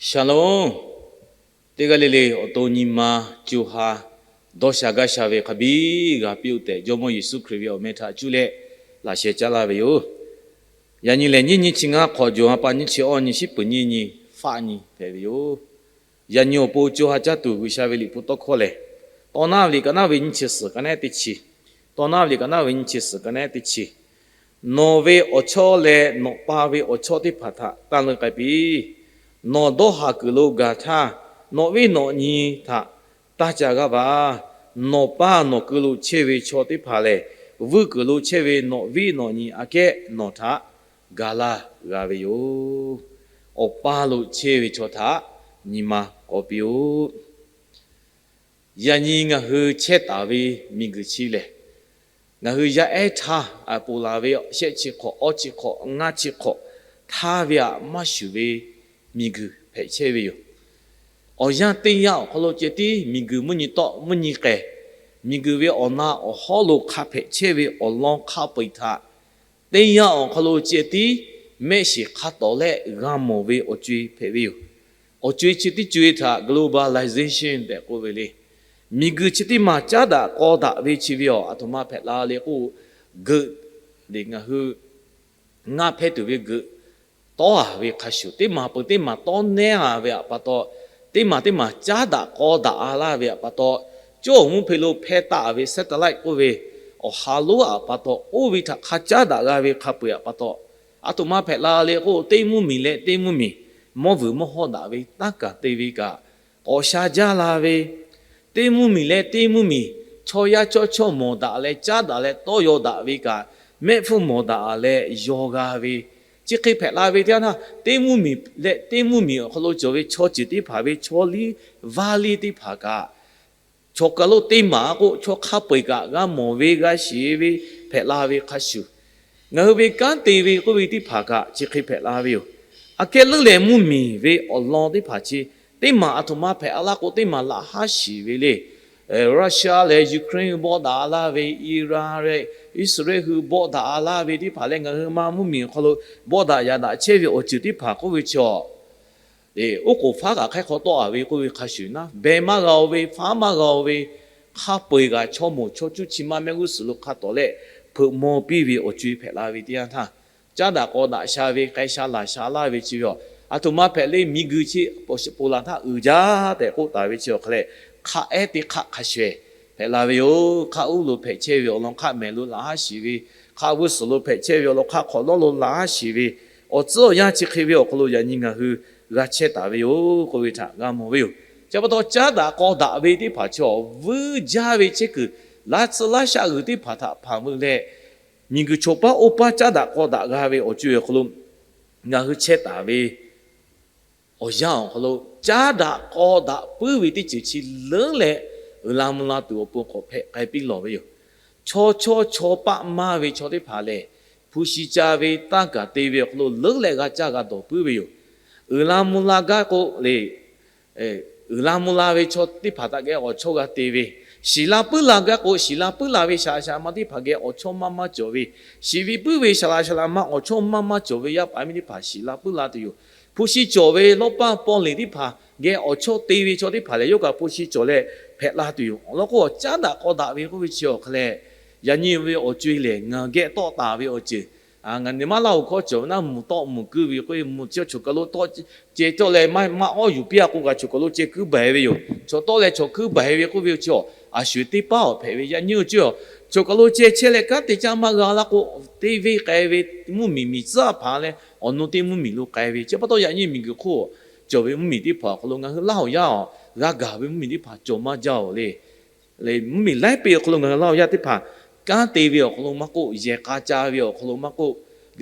Shalom. Teˇ g'aˇ le le awˬ to nyi ma co ha dawˇ sha gaˇ sha ve hk'a biˇ g'a piˇ-oˆ tehꞈ, Jawˇmawˇ Yeˍsuˆ Hkriꞈ ve awˬ meh htaꞈ cuˇ leh laꞈ sheh caˉ laˇ ve yoˬ. Yaꞈ nyi lehˬ, nyiˇ nyi chi ngaˇ hk'awꞈ, jawˬ ha pa nyiˇ chi awˇ nyi, shiˉ peuˍ nyiˇ nyi, faˆ nyi hpehꞈ ve yoˬ. Yaꞈ nyi awˬ pon co ha caˇ tuˬ G'uiˬsha ve liꞈ hpu tawˇ hkawˇ lehˬ, Tawˇ naˉ ve liꞈ ka naˉ ve nyiˇ chi suhˍ ka naˉ teˇ chi, Tawˇ naˉ ve liꞈ ka naˉ ve nyiˇ chi suhˍ ka naˉ teˇ chi, Nawˬ ve awˬ chawˇ leh nawˬ pa ve awˬ chawˇ teˇ hpaˍ htaꞈ taˇ leuˆ k'ai piˇ. Nawˬ dawˇ haˍ kuiˬ lo gaˬ htaˇ, nawˬ viˉ nawˬ nyi htaꞈ taˇ ca g'aˇ va. Nawˬ pa nawˬ kuiˬ lo chehˇ ve chaw teˇ hpaˍ lehˬ, vuiˇ kuiˬ lo chehˇ ve nawˬ viˉ nawˬ nyi aꞈ kehˉ nawˬ htaꞈ ga laˇ g'a ve yoˬ. Awˬ pa lo chehˇ ve chaw htaꞈ nyi ma k'awꞈ piˇ-oˆ. Yaꞈ nyi ngaˬ hui chehˇ taˍ ve miˬguiˬ chi lehˬ, ngaˬ hui yaˇ ehˉ htaˇ ponˬ laˬ ve shehˆ chi hk'awꞈ, awˇ chi hk'awꞈ, ngaˇ chi hk'awꞈ htaˇ ve aꞈ maˇ shuˍ ve miˬguiˬ hpehꞈ chehˇ ve yoˬ. Awˬ yanˇ teˇ yanˇ awˬ hk'aw lo ceh tiˉ miˬguiˬ mvuhˇ nyi tawˆ mvuhˇ nyi k'ehˬ, miˬguiˬ ve awˬ na awˬ hawˉ lo hk'a hpehꞈ chehˇ ve awˬ lawn hk'a peu-eˬ htaꞈ teˇ yanˇ awˬ hk'aw lo ceh tiˉ mehˆ shiˍ hk'a tawˍ leh g'a mawˬ ve awˬ co-e hpehꞈ ve yoˬ. Awˬ co-e chi teˇ co-e htaꞈ globalization tehꞈ k'oˆ ve le. Miˬguiˬ chi teˇ maˬ caˉ daꞈ k'aw daꞈ ve chi ve awˬ aˬ htoꞈ ma hpehꞈ la le k'o, geuꞈ, ngaˬ hui ngaˇ hpehˇ tuˬ ve geuꞈ tawˉ-a ve hk'a shuˍ, teˇ maˬ peuˬ teˇ maˬ tawˉ nehˉ-a ve aꞈ pa taw, teˇ maˬ teˇ maˬ caˉ daꞈ k'aw daꞈ-a laˇ ve aꞈ pa taw, cawˇ awˬ mvuhˇ hpe lo hpeh taˍ ve satellite k'oˆ ve awˬ ha lonˉ aꞈ pa taw, oˇ ve htaꞈ hk'a caˉ daꞈ g'a ve hk'a peu-eˬ aꞈ pa taw, aˬ htoꞈ ma hpehꞈ la le k'o, teˇ mvuhˇmiˬ leh teˇ mvuhˇmiˬ mawˇ vuiˬ mawˇ hawˇ daꞈ ve tanˇ kaˬ te ve kaꞈ k'awꞈ sha jaˇ la ve, teˇ mvuhˇmiˬ leh teˇ mvuhˇmiˬ chaw yaˇ cawˇ chawˇ mawˬ daꞈ leh caˉ daꞈ leh tawˇ yaw daꞈ ve kaꞈ, mehˆ hpfuhˇ mawˬ daꞈ leh yaw g'a ve, chi hk'e hpehꞈ la ve teˇ yanˇ htaˇ, teˇ mvuhˇmiˬ leh teˇ mvuhˇmiˬ awˬ hk'aw lo cawˬ ve chaw ceuˬ teˇ hpaˍ ve chaw liˇ vaˇ liˇ teˇ hpaˍ kaꞈ, chaw kaˬ lo teˇ maˬ k'o, chaw hk'a peu-eˬ kaꞈ g'a mawˬ ve g'a shiˍ ve hpehꞈ la ve hk'a shuˍ, ngaˬ hui ve kanˉ te ve k'oˆ ve teˇ hpaˍ kaꞈ chi hk'e hpehꞈ la ve yoˬ. Aꞈ kehˉ leuˉ leh mvuhˇmiˬ ve awˬ lawn teˇ hpaˍ chi, teˇ maˬ aˬ htoꞈ ma hpehꞈ-a laˇ k'o, teˇ maˬ laꞈ haˉ shiˍ ve le. Russia leh Ukraine bawˆ daꞈ-a laˇ ve, Iran leh Iˉsaˍreˍlaˆ hui bawˆ daꞈ-a laˇ ve teˇ hpaˍ leh, ngaˬ hui ma mvuhˇmiˬ awˬ hk'aw lo bawˆ daꞈ yaꞈ daꞈ chehˇ ve awˬ ceuˬ teˇ hpaˍ k'oˆ ve chi awˬ, oˉ k'oˍ faˉ kaꞈ hk'aˇ hk'aw tawˆ-a ve k'oˆ ve hk'a shuˍ naˉ, beh maˇ g'a-o ve, faˉ maˇ g'a-o ve, hk'a peu-eˬ kaꞈ chaw moˍ chaw cuˇ chi maˇ mehˆ g'uˇ suhˍ lo hk'a tawˍ leh hpeuꞈ maw piˇ ve awˬ co-e hpehꞈ la ve teˇ yanˇ htaˇ, caˉ daꞈ k'aw daꞈ sha ve, k'ai sha laˬ sha laˇ ve chi ve awˬ, aˬ htoꞈ ma hpehꞈ le, miˬguiˬ chi ponˬ laˬ htaˇ uiˍ jaˇ tehꞈ k'oˆ taˍ ve chi awˬ hk'a leh, hk'a ehˉ teˇ hk'aˆ hk'a shuˍ hpehꞈ la ve yoˬ. Hk'a uˉ lo hpehꞈ chehˇ ve awˬ lawn hk'aˆ mehˍ lo laꞈ haˉ shiˍ ve, hk'a g'uˇ suhˍ lo hpehꞈ chehˇ ve awˬ lawn hk'aˆ hk'awꞈ nawˉ lo laꞈ haˉ shiˍ ve, awˬ tcuhˉ awˬ yanˇ chi hk'e ve awˬ hk'aw lo yaꞈ nyi ngaˬ hui g'a chehˇ taˍ ve yoˬ k'oˆ ve htaꞈ g'a mawˬ ve yoˬ. Chi pa taw, caˉ daꞈ k'aw daꞈ ve teˇ hpaˍ chi awˬ vuiˇ jaˇ ve chehˇ kuiˬ, laˇ tcuhˇ laˇ shaˆ g'uiˬ teˇ hpaˍ htaꞈ hpanˍ veuˆ leh, miˬguiˬ chaw paˉ oˇ paˉ caˉ daꞈ k'aw daꞈ g'a ve awˬ co-e awˬ hk'aw lo ngaˬ hui chehˇ taˍ ve awˬ yanˇ awˬ hk'aw lo, caˉ daꞈ k'aw daꞈ puiˉ ve teˇ ceuˬ chi leuˉ leh, uiˍ la mvuh la tuˬ awˬ pon k'awꞈ hpehꞈ k'ai piˇ lawˬ ve yoˬ. Chaw chawˇ chaw paˆ maˇ ve chaw teˇ hpaˍ lehˬ, hpu shi ca ve tanˇ kaˬ te ve awˬ hk'aw lo leuˉ leh g'a caˇ g'a dawˬ puiˉ ve yoˬ. Uiˍ la mvuh la gaˇ k'o le, uiˍ la mvuh la ve chaw teˇ hpaˍ htaꞈ geh awˬ chawˇ g'a te ve, shiˍ la puiˉ la gaˇ k'o, shiˍ la puiˉ la ve shaˍ laꞈ shaˍ laꞈ ma teˇ hpaˍ geh awˬ chawˇ maˇ maˇ cawˬ ve, shiˍ ve puiˉ ve shaˍ laꞈ shaˍ laꞈ ma awˬ chawˇ maˇ maˇ cawˬ ve yaˇ paˍ miˇ teˇ hpaˍ shiˍ la puiˉ la tuˬ yoˬ. Hpu shi cawˬ ve lawˇ paˇ paw leˬ teˇ hpaˍ geh awˬ chawˇ te ve chaw teˇ hpaˍ lehˬ, yawˇ kaꞈ hpu shi cawˬ leh hpehꞈ la tuˬ yoˬ. Awˬ lawn k'o, caˉ daꞈ k'aw daꞈ ve k'oˆ ve chi awˬ hk'a leh, yaꞈ nyi ve awˬ co-e lehˬ, ngaˬ geh tawˆ taˍ ve awˬ ceuˬ, ngaˬ nehˬ maˇ laˇ-oˬ hkawˇ cawˬ ve naˉ, mvuhˬ tawˆ mvuhˬ kuiˇ ve k'oˆ ve, mvuhˬ chi chaw kaˬ lo tawˆ ceh tawˆ leh maˇ maˇ awˉ yuˬ piˇ-a k'o kaꞈ, chaw kaˬ lo ceh kuiˇ baˬ-e ve yoˬ. Chaw tawˆ leh chaw kuiˇ baˬ-e ve k'oˆ ve chi awˬ, a shuˍ teˇ paˉ awˬ hpehꞈ ve yaꞈ nyi awˬ co-e, chaw kaˬ lo ceh chehˇ leh kanˉ te caˇ maˇ g'a laˇ k'o, teˇ venˇ k'ai ve mvuhˇmiˬ miˬ tcuhˉ a hpaˍ leh awˬ nu teˇ mvuhˇmiˬ lo k'ai ve. Chi pa taw, yaꞈ nyi miˬguiˬ hk'oˆ cawˬ ve mvuhˇmiˬ teˇ hpaˍ awˬ hk'aw lo ngaˬ hui Laˇ huˍ yaˇ awˬ g'a gaˬ ve mvuhˇmiˬ teˇ hpaˍ cawˬ maˇ jaˇ-oˬ le. Mvuhˇmiˬ laiˉ peꞈ awˬ hk'aw lo ngaˬ hui Laˇ huˍ yaˇ teˇ hpaˍ kanˉ te ve awˬ hk'aw lo maˇ k'oˆ, yehˬ k'a ca ve awˬ hk'aw lo maˇ k'oˆ,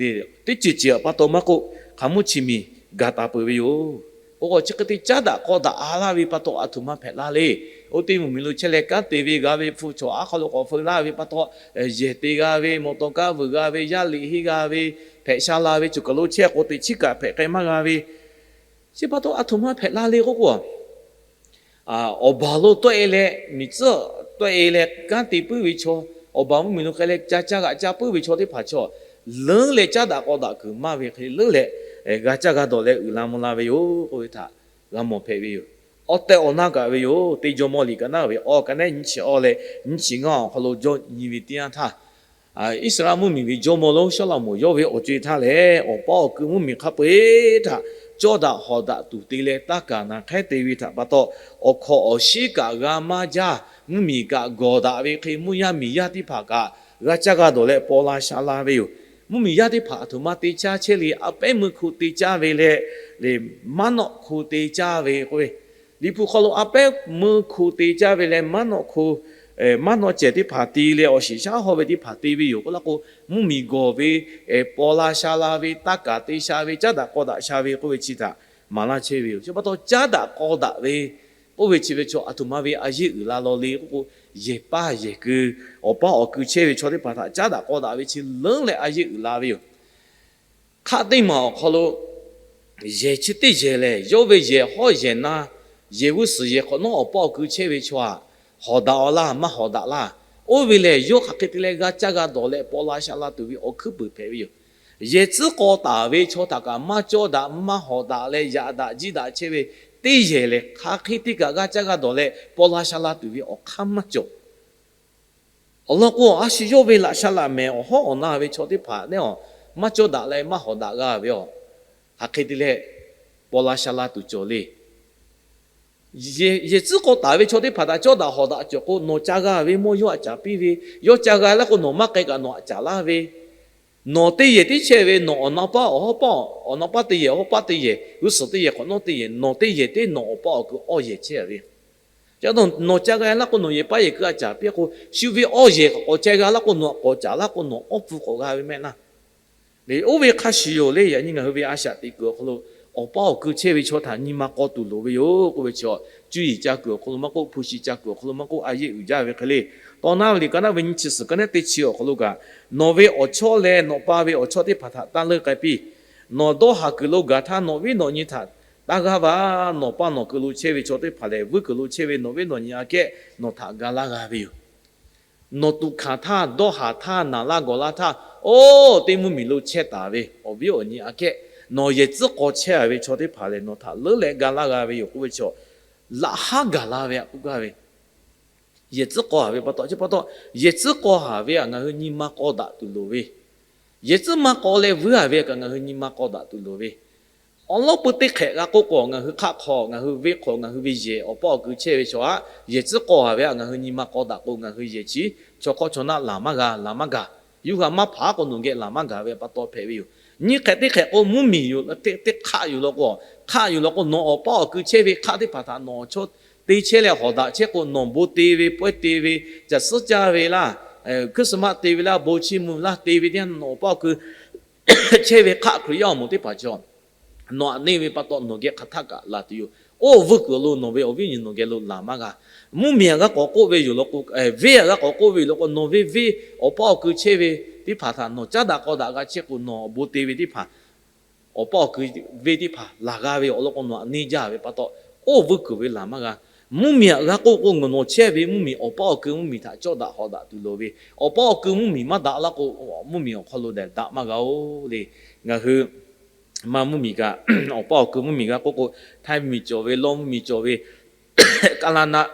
teˇ ceuˬ ceuˬ aꞈ pa taw maˇ k'oˆ, hk'aˬ mvuhˇ chi miˬ gaˬ taˍ peuˬ ve yoˬ. Oˇ k'o, chi hk'e te caˉ daꞈ k'aw daꞈ-a laˇ ve pa taw, aˬ htoꞈ ma hpehꞈ la le. Oˇ teˇ mvuhˇmiˬ lo chehˇ leh kanˉ te ve g'a ve, hpu chawˬ aˉ hk'aw lo k'awꞈ feu laˇ ve pa taw, yehˬ te g'a ve, mawˬ taw kaˇ vuiˬ g'a ve, yaˇ liꞈ henˇ g'a ve, hpehꞈ sha la ve, chaw kaˬ lo chehˇ k'o teꞈ chiˉ kaꞈ hpehꞈ k'ai maˇ g'a ve, chi pa taw aˬ htoꞈ ma hpehꞈ la le k'oˆ k'o, awˬ baˬ lo tawˆ-e leh, miˬ tcuhˉ tawˆ-e leh kanˉ te puiˉ ve chaw, awˬ baˬ mvuhˇmiˬ lo k'ai leh ca caˇ g'aꞈ caˇ puiˉ ve chaw teˇ hpaˍ chaw, leuˉ leh caˉ daꞈ k'aw daꞈ kuiˬ maˇ ve hk'e leuˉ leh, g'a caˇ g'a dawˬ leh uiˍ la mvuh la ve yoˬ k'oˆ ve htaꞈ g'a mawˬ hpehꞈ ve yoˬ. Awˬ tehˬ awˬ na kaꞈ ve yoˬ. Teˇ Jawˇmawˇ liꞈ ka naˉ ve awˬ ka nehˉ nyiˇ chi awˇ leh nyiˇ chi ngaˇ awˬ hk'aw lo jawˇ nyi ve teˇ yanˇ htaˇ, Iˉsaˍreˍlaˆ mvuhˇmiˬ ve jawˇmawˇ lonˉ Sawˉlaꞈmonˍ yawˇ ve awˬ co-e htaˇ lehˬ, awˬ paˇ awˬ kui mvuhˇmiˬ hk'a peu-eˬ htaꞈ cawˇ daꞈ hawˍ daꞈ tuˬ te leh taˇ kaˍ naˍ hk'ehˉ te ve htaꞈ pa taw, awˬ hkawnˍ awˬ shiˉ kaꞈ g'a maˇ jaˇ, mvuhˇmiˬ kaꞈ gawˬ daꞈ ve hk'e mvuhˇ yaˇ miˬ yaˇ teˇ hpaˍ kaꞈ g'a caˇ g'a dawˬ leh paw la sha la ve yoˬ. Mvuhˇmiˬ yaˇ teˇ hpaˍ aˬ htoꞈ ma te caˇ chehˇ le, a pehˉ meuˇ hko te caˇ ve leh, leh maˉ nawˆ hko te caˇ ve k'oˆ ve, Liꞈ hpu hk'aw lo a pehˉ meuˇ hko te caˇ ve leh maˉ nawˆ hko, maˉ nawˆ cehˬ teˇ hpaˍ te leh awˬ shiˍ shaˉ hawˇ ve teˇ hpaˍ te ve yoˬ k'oˆ laˇ k'o, mvuhˇmiˬ gawˬ ve paw la sha la ve, taˇ kaˍ te sha ve, caˉ daꞈ k'aw daꞈ sha ve k'oˆ ve chi htaꞈ maˍ laˇ chehˇ ve yoˬ. Chi pa taw caˉ daꞈ k'aw daꞈ ve k'oˆ ve chi ve chaw aˬ htoꞈ ma ve a yeˇ uiˍ la law le k'oˆ k'o, yehˬ paˇ yehˬ kui, awˬ paˇ awˬ kui chehˇ ve chaw teˇ hpaˍ htaꞈ caˉ daꞈ k'aw daꞈ ve chi leuˉ leh a yeˇ uiˍ la ve yoˬ. Hk'aˆ teˇ maˬ awˬ hk'aw lo yehˬ chi teˇ yehˬ lehˬ, yawˇ ve yehˬ hawˉ yehˬ na, yehˬ g'uˇ suhˍ yehˬ hk'awꞈ nawˉ awˬ paˇ awˬ kui chehˇ ve chaw aꞈ, hawˍ daꞈ aw laˇ maˇ hawˍ daꞈ laˇ, oˇ ve lehˬ yawˇ hk'aˬ hk'e te leh g'a caˇ g'a dawˬ leh paw la sha la tuˬ ve awˬ hkuiˉ puiˍ hpehꞈ ve yoˬ. Yehˬ tcuhˉ k'aw taˍ ve chaw htaꞈ kaꞈ maˇ cawˇ daꞈ maˇ hawˍ daꞈ leh yaꞈ daꞈ jiˇ daꞈ chehˇ ve teˇ yehˬ lehˬ, hk'aˬ hk'e te kaꞈ g'a caˇ g'a dawˬ leh paw la sha la tuˬ ve awˬ hk'aˇ maˇ cawˬ. Awˬ lawn k'o, a shu yawˇ ve laꞈ sha laꞈ mehˍ awˬ hawˉ awˬ na ve chaw teˇ hpaˍ neˉ awˬ, maˇ cawˇ daꞈ leh maˇ hawˍ daꞈ g'a ve awˬ, hk'aˬ hk'e te leh paw la sha la tuˬ cawˬ le. Yehˬ tcuhˉ k'aw taˍ ve chaw teˇ hpaˍ htaꞈ cawˇ daꞈ hawˍ daꞈ cawˬ k'o, nawˬ ca g'a ve mawˇ yawˇ aꞈ caˍ piˇ ve, yawˇ ca g'a laˇ k'o nawˬ maˇ k'ai kaꞈ nawˬ aꞈ caˍ laˇ ve, nawˬ teˇ yehˬ tiˉ chehˇ ve, nawˬ awˬ na paˇ awˬ hawˉ paˇ, awˬ na paˇ teˇ yehˬ, awˬ hawˉ paˇ teˇ yehˬ, g'uˇ suhˍ teˇ yehˬ hk'awꞈ nawˉ teˇ yehˬ, nawˬ teˇ yehˬ tiˉ nawˬ awˬ paˇ awˬ kui awˇ yehˬ chehˇ ve. Ca nawˬ, nawˬ ca g'a laˇ k'o nawˬ yehˬ paˇ yehˬ kui aꞈ caˍ piˇ k'o, shu ve awˇ yehˬ k'awꞈ ca g'a laˇ k'o nawˬ aꞈ k'awꞈ caˍ laˇ k'o nawˬ awˇ pfuhˇ k'awꞈ g'a ve mehˆ naˇ. Leh oˇ ve hk'a shuˍ yoˬ le, yaꞈ nyi ngaˬ hui ve a shaꞈ teꞈ kuiˬ awˬ hk'aw lo awˬ paˇ awˬ kui chehˇ ve chaw htaꞈ nyi ma k'aw tuˬ loˍ ve yoˬ k'oˆ ve chi, cuˇ yiˍ ca kuiˬ awˬ hk'aw lo maˇ k'oˆ, hpu shi ca kuiˬ awˬ hk'aw lo maˇ k'oˆ, a yeˇ uiˍ jaˇ ve hk'e le. Tawˇ naˉ ve liꞈ ka naˉ ve nyiˇ chi suhˍ ka naˉ teˇ chi awˬ hk'aw lo kaꞈ, nawˬ ve awˬ chawˇ leh nawˬ pa ve awˬ chawˇ teˇ hpaˍ htaꞈ taˇ leuˆ k'ai piˇ. Nawˬ dawˇ haˍ kuiˬ lo gaˬ htaˇ nawˬ viˉ nawˬ nyi htaꞈ taˇ g'aˇ va. Nawˬ paˇ nawˬ kuiˬ lo chehˇ ve chaw teˇ hpaˍ lehˬ, vuiˇ kuiˬ lo chehˇ ve nawˬ viˉ nawˬ nyi aꞈ kehˉ nawˬ htaꞈ ga laˇ g'a ve yoˬ. Nawˬ tuꞈ hkanˍ htaˇ, dawˇ haˍ htaˇ, naˍ laˇ gawˬ laˇ htaˇ, oˇ teˇ mvuhˇmiˬ lo chehˇ taˍ ve awˬ viˉ awˬ nyi aꞈ kehˉ nawˬ yehˬ tcuhˉ k'aw chehˇ ve chaw teˇ hpaˍ lehˬ, nawˬ htaꞈ leuˉ leh ga laˇ g'a ve yoˬ k'oˆ ve chi, laꞈ haˉ gaˬ la ve aꞈ k'oˆ gaˇ ve. Yehˬ tcuhˉ k'aw haˍ ve pa taw, chi pa taw, yehˬ tcuhˉ k'aw haˍ ve aꞈ ngaˬ hui nyi ma k'aw daꞈ tuˬ loˍ ve, yehˬ tcuhˉ maˇ k'aw leh vuiˇ haˍ ve kaꞈ ngaˬ hui nyi ma k'aw daꞈ tuˬ loˍ ve, awˬ lawˉ peu teˇ hk'ehꞈ g'a k'oˆ k'o, ngaˬ hui hk'aˆ hk'aw ngaˬ hui venˇ hk'aw ngaˬ hui ve yehˬ awˬ paˇ awˬ kui chehˇ ve chaw aꞈ yehˬ tcuhˉ k'aw haˍ ve aꞈ ngaˬ hui nyi ma k'aw daꞈ k'o, ngaˬ hui yehˬ chi chaw hk'awˇ chaw naˆ laˬ maˇ g'a, laˬ maˇ gaˬ. Yuˇ ha maˇ hpaˍ k'o nawˬ geh laˬ maˇ gaˬ ve pa taw hpehꞈ ve yoˬ. Nyiˇ hk'ehꞈ teˇ hk'ehꞈ k'o mvuhˇmiˬ yoˬ, teˇ hk'aˆ yoˬ law k'o, hk'aˆ yoˬ law k'o nawˬ awˬ paˇ awˬ kui chehˇ ve hk'aˆ teˇ hpaˍ htaꞈ nawˬ chaw te chehˇ leh hawˍ daꞈ chehˇ k'o, nawˬ bon te ve, pawehˇ te ve, caˬ suhˉ caˇ ve laˇ, Christmas te ve laˇ, bon chiˇ mvuh laˇ te ve teˇ yanˇ nawˬ awˬ paˇ awˬ kui chehˇ ve hk'aˆ Hkriꞈ yaˇ awˬ moˍ teˇ hpaˍ chaw nawˬ aꞈ neˇ ve pa taw nawˬ geh hk'aˬ htaˆ kaꞈ laˬ tuˬ yoˬ. Oˇ vuiˇ kuiˬ lo nawˬ ve awˬ viˉ awˬ nyi nawˬ geh lo laˬ maˇ g'a. Mvuhˇmiˬ aꞈ g'a k'awꞈ k'oˆ ve yoˬ law k'o, venˇ aꞈ g'a k'awꞈ k'oˆ ve yoˬ law k'o, nawˬ ve venˇ awˬ paˇ awˬ kui chehˇ ve teˇ hpaˍ htaꞈ nawˬ caˉ daꞈ k'aw daꞈ g'a chehˇ k'o, nawˬ awˬ bon te ve teˇ hpaˍ, awˬ paˇ awˬ kui venˇ teˇ hpaˍ laˬ g'a ve awˬ lawn k'o nawˬ aꞈ neˇ jaˇ ve pa taw, oˇ vuiˇ kuiˬ ve laˬ maˇ g'a. Mvuhˇmiˬ aꞈ g'a k'oˆ k'o, nawˬ chehˇ ve mvuhˇmiˬ awˬ paˇ awˬ kui mvuhˇmiˬ htaꞈ cawˇ daꞈ hawˍ daꞈ tuˬ loˍ ve, awˬ paˇ awˬ kui mvuhˇmiˬ maˇ daꞈ laˇ k'o, mvuhˇmiˬ awˬ hk'aw lo dehꞈ daꞈ maˇ g'a-oˬ le. Ngaˬ hui ma mvuhˇmiˬ kaꞈ, awˬ paˇ awˬ kui mvuhˇmiˬ g'a k'oˆ k'o, Htaiˇ mvuhˇmiˬ cawˬ ve, Lawˇ mvuhˇmiˬ cawˬ ve, Kaˇlaˇ naˆ,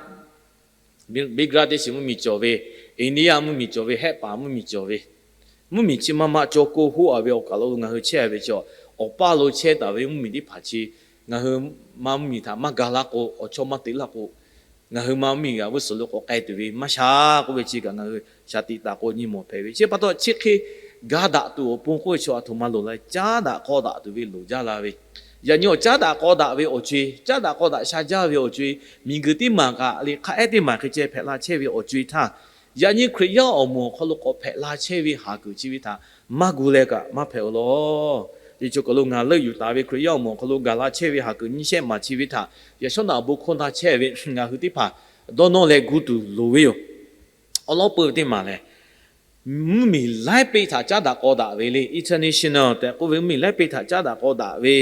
Bangladesh mvuhˇmiˬ cawˬ ve, India mvuhˇmiˬ cawˬ ve, Hehˆ paˍ mvuhˇmiˬ cawˬ ve, mvuhˇmiˬ chi maˇ maˇ caw k'o hoˆ a ve awˬ kaˬ lo ngaˬ hui chehˇ ve chaw, awˬ paˇ lo chehˇ taˍ ve mvuhˇmiˬ teˇ hpaˍ chi ngaˬ hui ma mvuhˇmiˬ htaꞈ maˇ ga laˇ k'o, awˬ chawˇ maˇ te laˇ k'o, ngaˬ hui ma mvuhˇmiˬ g'a vuiˇ suhˍ lo k'awꞈ k'ai tuˬ ve maˇ sha k'oˆ ve chi kaꞈ ngaˬ hui shaˍ tiꞈ taˍ k'o nyi mawˬ hpehꞈ ve. Chi pa taw chi hk'e ga daꞈ tuˬ awˬ pon k'oˆ ve chaw aˬ htoꞈ ma loˍ la, caˉ daꞈ k'aw daꞈ tuˬ ve loˍ jaˇ la ve. Yaꞈ nyi awˬ caˉ daꞈ k'aw daꞈ ve awˬ co-e, caˉ daꞈ k'aw daꞈ sha jaˇ ve awˬ co-e, miˬguiˬ teˇ maˬ kaꞈ le hk'a ehˉ teˇ maˬ hk'e ceh hpehꞈ la chehˇ ve awˬ co-e htaˇ, yaꞈ nyi Hkriꞈ yaˇ awˬ moˍ awˬ hk'aw lo k'awꞈ hpehꞈ la chehˇ ve haˍ kuiˬ chi ve htaꞈ maˇ gu leh kaꞈ maˇ hpehꞈ-o law. Teˇ ceuˬ kaˬ lo ngaˬ leuˆ yuˬ taˍ ve Hkriꞈ yaˇ awˬ moˍ awˬ hk'aw lo gaˬ la chehˇ ve haˍ kuiˬ nyiˇ shehˆ maˬ chi ve htaꞈ yaꞈ shawˉ naꞈ bon hkawˇ na chehˇ ve ngaˬ hui teˇ hpaˍ dawˇ nawˇ leh gu tuˬ loˍ ve yoˬ. Awˬ lawn peu ve teˇ maˬ lehˬ, mvuhˇmiˬ laiˉ peˆ htaꞈ caˉ daꞈ k'aw daꞈ ve le, international tehꞈ k'oˆ ve mvuhˇmiˬ laiˉ peˆ htaꞈ caˉ daꞈ k'aw daꞈ ve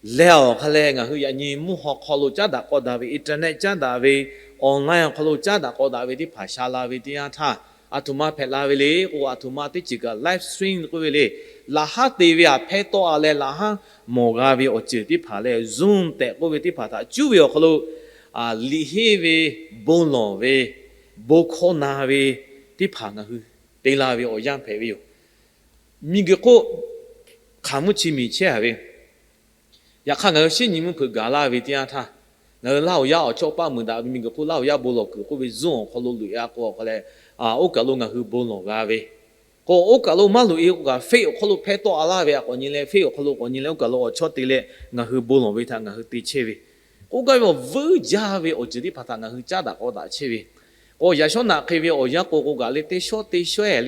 leh awˬ hk'a leh ngaˬ hui yaꞈ nyi mvuhˇ haw hk'aw lo caˉ daꞈ k'aw daꞈ ve, internet caˉ daꞈ ve, online awˬ hk'aw lo caˉ daꞈ k'aw daꞈ ve teˇ hpaˍ sha la ve teˇ yanˇ htaˇ, Aˬ htoꞈ ma hpehꞈ la ve le k'o, aˬ htoꞈ ma teˇ ceuˬ kaꞈ live stream k'oˆ ve le, laꞈ haˉ te ve htaꞈ hpehˇ tawˆ-a leh laꞈ haˉ mawˬ g'a ve awˬ ceuˬ teˇ hpaˍ leh Zoom tehꞈ k'oˆ ve teˇ hpaˍ htaꞈ cuˉ ve awˬ hk'aw lo liꞈ henˇ ve, bon lawˬ ve, bon hkawˇ na ve teˇ hpaˍ ngaˬ hui te la ve awˬ yanˇ hpehꞈ ve yoˬ. Miˬguiˬ hk'oˆ hk'aˬ mvuhˇ chi miˬ chehˇ-a ve, yaꞈ hk'aˇ ngaˬ hui shinˉ nyi mvuhˇ hpeuꞈ gaˬ laˇ ve teˇ yanˇ htaˇ, ngaˬ hui Laˇ huˍ yaˇ awˬ chawˇ paˆ meuˬ daꞈ ve miˬguiˬ hk'oˆ Laˇ huˍ yaˇ bon lawˬ kuiˬ k'oˆ ve Zoom awˬ hk'aw lo loꞈ-e-a k'o awˬ hk'aw leh, oˇ kaˬ lo ngaˬ hui bon lawˬ g'a ve, k'o oˇ kaˬ lo maˇ loꞈ-e k'o kaꞈ, Facebook awˬ hk'aw lo hpehˇ tawˆ-a laˇ ve htaꞈ k'awꞈ nyi leh, Facebook awˬ hk'aw lo k'awꞈ nyi leh oˇ kaˬ lo awˬ chawˇ te leh ngaˬ hui bon lawˬ ve htaꞈ ngaˬ hui te chehˇ ve, k'oˆ gaˇ ve awˬ vuiˇ jaˇ ve awˬ ceuˬ teˇ hpaˍ htaꞈ ngaˬ hui caˉ daꞈ k'aw daꞈ chehˇ ve, k'o yaꞈ shawˉ naꞈ hk'e ve awˬ yanˇ k'o k'o kaꞈ leh teˇ shawˉ teˇ shawehˇ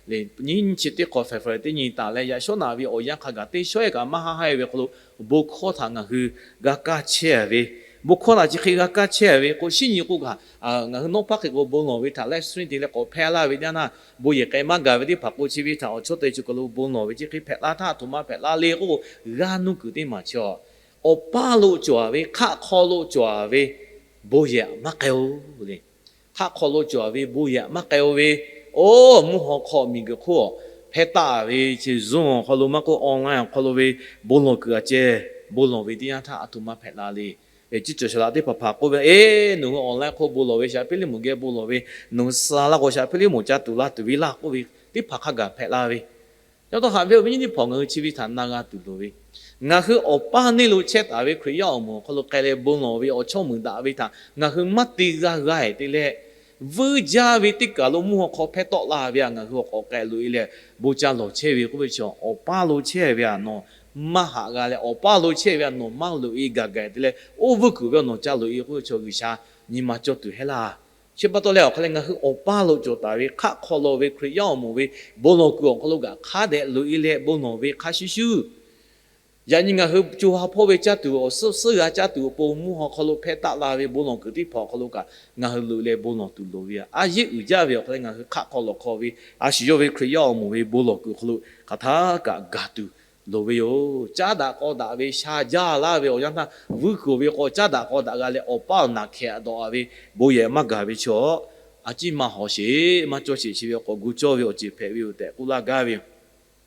le, nyiˇ chi teˇ hk'awꞈ February teˇ nyi taˍ leh yaꞈ shawˉ naꞈ ve awˬ yanˇ hk'a gaˬ teˇ shawehˇ kaꞈ maˇ haˆ haˆ-e ve awˬ hk'aw lo, bon hkawˇ htaꞈ ngaˬ hui g'a kaˇ chehˇ-a ve, bon hkawˇ htaꞈ chi hk'e g'a kaˇ chehˇ-a ve k'o, shinˉ nyi k'o kaꞈ ngaˬ hui nawˉ paˉ hk'e k'o bon lawˬ ve htaꞈ live stream te leh k'awꞈ hpehˇ laˇ ve teˇ yanˇ htaˇ, bon yehˬ k'ai maˇ gaˬ ve teˇ hpaˍ k'o chi ve htaꞈ awˬ chawˇ te chi kaˬ lo bon lawˬ ve chi hk'e hpehꞈ la htaˇ, aˬ htoꞈ ma hpehꞈ la le k'o, g'aˇ nuˇ kuiˬ teˇ maˬ chi awˬ paˇ lo cawˬ-a ve, hk'aˆ hk'aw lo cawˬ-a ve bon yehˬ maˇ k'ai-o le. Hk'aˆ hk'aw lo cawˬ-a ve bon yehˬ maˇ k'ai-o ve, oˇ mvuhˇ haw hk'aw miˬguiˬ hk'oˆ hpehˇ taˆ-a ve chi Zoom awˬ hk'aw lo maˇ k'oˆ online awˬ hk'aw lo ve bon lawˬ kuiˬ-a ceh, bon lawˬ ve teˇ yanˇ htaˇ aˬ htoꞈ ma hpehꞈ la le. Chi cawˬ shaˍ laꞈ teˇ hpaˍ hpaˍ k'oˆ ve, Eˇ, nawˬ hui online hk'oˆ bon lawˬ ve shaˍ hpeˇ liˇ moˍ geh bon lawˬ ve, nawˬ hui suh laˇ k'o shaˍ hpeˇ liˇ moˍ ca tuˬ la tuˬ ve laˇ k'oˆ ve teˇ hpaˍ hk'a gaˬ hpehꞈ la ve, Yaꞈ taw haꞈ ve awˬ viˉ nyi teˇ hpaˍ, ngaˬ hui chi ve htaꞈ na g'a tuˬ loˍ ve, ngaˬ hui awˬ paˇ neˇ lo chehˇ taˍ ve Hkriꞈ yaˇ awˬ moˍ awˬ hk'aw lo k'ai leh bon lawˬ ve awˬ chawˇ meuꞈ daꞈ ve htaꞈ ngaˬ hui maˇ te g'a g'a-e te leh, vuiˇ jaˇ ve teˇ kaˬ lo mvuhˇ haw hk'aw hpehˇ tawˆ la ve htaꞈ ngaˬ hui awˬ k'awꞈ k'ai loꞈ-e leh bon ca lawˬ chehˇ ve k'oˆ ve chi, awˬ paˇ lo chehˇ ve htaꞈ nawˬ maˇ haꞈ g'a leh, awˬ paˇ lo chehˇ ve htaꞈ nawˬ maˇ loꞈ-e gaˬ gaˬ te leh, oˇ vuiˇ kuiˬ ve awˬ nawˬ ca loꞈ-e k'oˆ ve chi G'uiˬsha nyi ma cawˇ tuˬ heˆ laˇ. Chi pa taw leh awˬ hk'a leh ngaˬ hui awˬ paˇ lo cawˬ taˍ ve hk'aˆ hk'aw lo ve Hkriꞈ yaˇ awˬ moˍ ve bon lawˬ kuiˬ awˬ hk'aw lo kaꞈ hk'a dehꞈ loꞈ-e leh bon lawˬ ve hk'a shuˍ shuˍ, yaꞈ nyi ngaˬ hui co ha hpawˇ ve caˇ tuˬ awˬ suhˉ suhˉ g'a caˇ tuˬ awˬ pon mvuhˇ haw hk'aw lo hpehˇ taˆ la ve bon lawˬ kuiˬ teˇ hpaˍ awˬ hk'aw lo kaꞈ ngaˬ hui loꞈ-e leh bon lawˬ tuˬ loˍ ve, a yeˇ uiˍ jaˇ ve awˬ hk'a leh ngaˬ hui hk'aˆ hk'aw lawˬ hk'aw ve a shu yawˇ ve Hkriꞈ yaˇ awˬ moˍ ve bon lawˬ kuiˬ awˬ hk'aw lo hk'aˬ htaˇ kaꞈ gaˬ tuˬ loˍ ve yoˬ. Caˉ daꞈ k'aw daꞈ ve sha jaˇ laˇ ve awˬ yanˇ htaˇ, vuiˇ kuiˬ ve k'o caˉ daꞈ k'aw daꞈ g'a leh awˬ paˇ awˬ naˬ hkeh daꞈ-a ve bon yehˬ maˇ gaˬ ve chaw, a ciˉ maˇ hawˬ sheˍ, maˇ cawˇ sheˍ chi ve k'awꞈ gu cawˇ ve awˬ ceuˬ hpehꞈ ve yoˬ tehꞈ k'oˆ laˇ gaˇ ve yoˬ.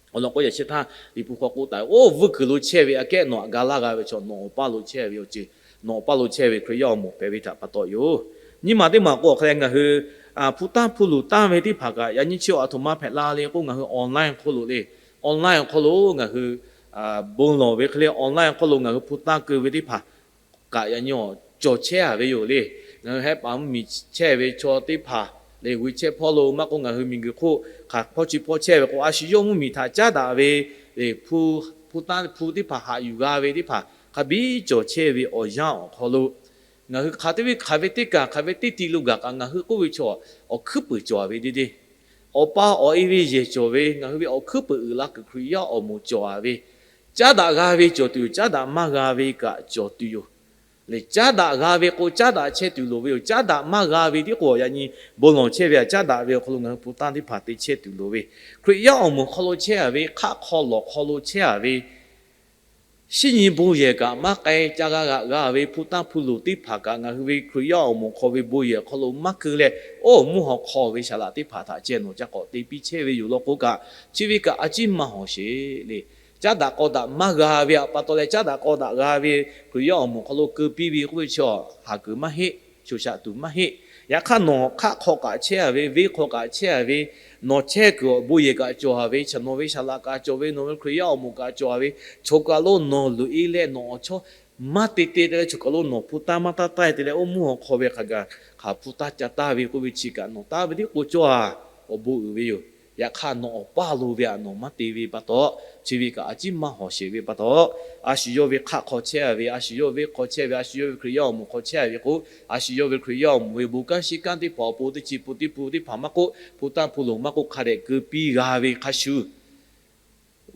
Awˬ lawn k'o yaꞈ shehˍ htaˇ Liꞈ hpu hk'aw k'oˆ taˍ ve, oˇ vuiˇ kuiˬ lo chehˇ ve aꞈ kehˉ nawˬ aꞈ ga laˇ g'a ve chaw, nawˬ awˬ paˇ lo chehˇ ve awˬ ceuˬ, nawˬ awˬ paˇ lo chehˇ ve Hkriꞈ yaˇ awˬ moˍ hpehꞈ ve htaꞈ pa taw yoˬ. Nyiˇ maˬ teˇ maˬ k'o awˬ hk'a leh ngaˬ hui hpu tanˇ hpu luˬ tanˇ ve teˇ hpaˍ kaꞈ yaꞈ nyi chi aˬ htoꞈ ma hpehꞈ la le k'o, ngaˬ hui online hk'oˆ lo le, online awˬ hk'aw lo ngaˬ hui bon lawˬ ve hk'e le, online awˬ hk'aw lo ngaˬ hui hpu tanˇ keu ve teˇ hpaˍ kaꞈ yaꞈ nyi awˬ cawˬ chehˇ-a ve yoˬ le. Ngaˬ hui hehˉ paˍ mvuhˇmiˬ chehˇ ve chaw teˇ hpaˍ le, g'uiˬ chehˇ hpawˇ lo maˇ k'oˆ, ngaˬ hui miˬguiˬ hk'oˆ hk'aˬ hpawˇ chi hpawˇ chehˇ ve k'o, a shu yawˇ mvuhˇmiˬ htaꞈ caˉ daꞈ ve le, hpu, hpu tanˇ hpu teˇ hpaˍ haꞈ yuˬ g'a ve teˇ hpaˍ hk'a biˇ cawˬ chehˇ ve awˬ yanˇ awˬ hk'aw lo, ngaˬ hui hk'aˬ teˇ ve hk'aˬ ve teˇ kaˬ hk'aˬ ve teˇ ti lo gaˬ kaꞈ ngaˬ hui k'oˆ ve chaw awˬ hkuiˉ peuˬ cawˬ-a ve deˇ deˇ, awˬ pa awˬ e ve yehˬ cawˬ ve, ngaˬ hui ve awˬ hkuiˉ peuˬ uiˍ la kuiˬ Hkriꞈ yaˇ awˬ moˍ cawˬ-a ve, caˉ daꞈ g'a ve cawˬ tuˬ yoˬ. Caˉ daꞈ maˇ g'a ve kaꞈ cawˬ tuˬ yoˬ. Lehˬ caˉ daꞈ g'a ve k'o caˉ daꞈ chehˇ tuˬ loˍ ve yoˬ. Caˉ daꞈ maˇ g'a ve tiˉ k'o yaꞈ nyi bon lawˬ chehˇ ve htaꞈ caˉ daꞈ ve awˬ hk'aw lo ngaˬ hui hpu tanˇ teˇ hpaˍ te chehˇ tuˬ loˍ ve, Hkriꞈ yaˇ awˬ moˍ hk'aw lo chehˇ-a ve, hk'aˆ hk'aw lawˬ hk'aw lo chehˇ-a ve, shinˉ nyi bon yehˬ kaꞈ maˇ k'ai ca g'a g'aꞈ g'a ve hpu tanˇ hpu luˬ teˇ hpaˍ kaꞈ ngaˬ hui ve Hkriꞈ yaˇ awˬ moˍ hk'aw ve bon yehˬ hk'aw lo maˇ keu leh, oˇ mvuhˇ haw hk'aw ve saˍ laꞈ teˇ hpaˍ htaꞈ ceh nawˬ ca k'awꞈ te piˇ chehˇ ve yoˬ law k'o kaꞈ, chi ve kaꞈ a ciˉ maˇ hawˬ sheˍ le. Caˉ daꞈ k'aw daꞈ maˇ g'a ve htaꞈ pa taw leh caˉ daꞈ k'aw daꞈ g'a ve Hkriꞈ yaˇ awˬ moˍ hk'aw lo keu piˇ ve k'oˆ ve chi, haˍ kuiˬ maˇ heˆ, shoˍ shaꞈ tuˬ maˇ heˆ. Yaꞈ hk'aˇ nawˬ hk'aˆ hk'aw kaꞈ chehˇ-a ve, venˇ hk'aw kaꞈ chehˇ-a ve, nawˬ chehˇ kuiˬ awˬ bon yehˬ kaꞈ cawˬ-a ve, chaw nawˬ ve saˍ laꞈ kaꞈ cawˬ ve, nawˬ ve Hkriꞈ yaˇ awˬ moˍ kaꞈ cawˬ-a ve, chaw kaˬ lo nawˬ loꞈ-e leh nawˬ awˬ chawˇ maˇ te te leh chaw kaˬ lo nawˬ hpu tanˇ maˇ taˇ taˇ-e te leh oˇ mvuhˇ haw hk'aw ve hk'aˬ gaˬ hk'aˬ hpu tanˇ ca taˇ ve k'oˆ ve chi kaꞈ nawˬ taˇ ve tiˉ k'o cawˇ-a, awˬ bon uiˍ ve yoˬ. Yaꞈ hk'aˇ nawˬ awˬ paˇ lo ve htaꞈ nawˬ maˇ te ve pa taw, chi ve kaꞈ a ciˉ maˇ hawˬ sheˍ ve pa taw, a shu yawˇ ve hk'aˆ hk'aw chehˇ-a ve, a shu yawˇ ve venˇ hk'aw chehˇ ve, a shu yawˇ ve Hkriꞈ yaˇ awˬ moˍ hk'aw chehˇ-a ve k'o, a shu yawˇ ve Hkriꞈ yaˇ awˬ moˍ ve bon kanˉ shiˉ kanˉ teˇ hpaˍ awˬ pon teˇ chi pun teˇ pun teˇ hpaˍ maˇ k'oˆ, hpu tanˇ hpu luˬ maˇ k'oˆ, hk'a dehꞈ keu piˇ g'a ve hk'a shuˍ,